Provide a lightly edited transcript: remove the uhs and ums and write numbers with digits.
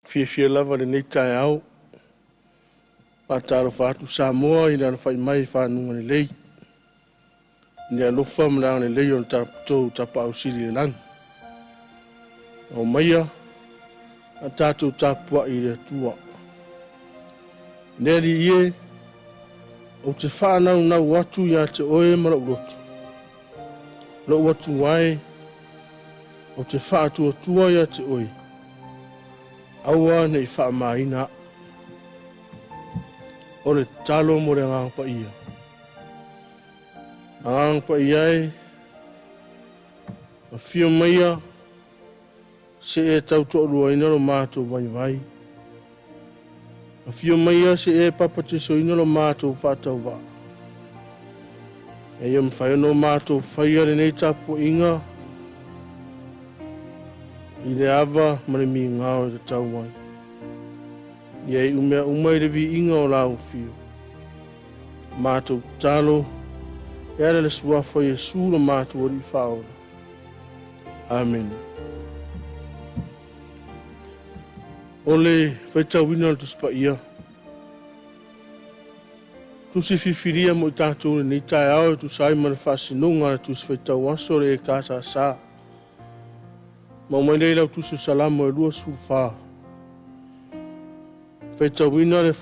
Fiafia lava i lenei taeao, e faatalofa atu Samoa i le alafai mai i fanuga lelei, i le alofa ma le agalelei o lo tatou Tapaau Sili i le lagi. Aumaia a tatou tapuai i le Atua. Le Alii e, ou te faanaunau atu ia te oe ma lou loto, lou Atua e, ou te faatuatua ia te oe, aua ne i faamaina au. O le tatalo mo le Agaga Paia. Agaga Paia e, afio maia se i e tautoaluaina lo matou vaivai. Afio maia se i e papatisoina lo matou faatauvaa. E ia mafai ona matou faia lenei tapuaiga i le ava ma le migao e tatau ai. Ia iu mea uma i le viiga o lau afio. Matou tatalo e ala i le suafa o Iesu lo matou Alii Faaola. Amene. O le faitauina o le Tusi Paia, tusi filifilia mo i tatou i lenei taeao e tusa ai ma le faasinoga a le Tusi Faitau Aso a le EKSS. Ma aumai nei lau Tusi o Salamo e 24, faitauina le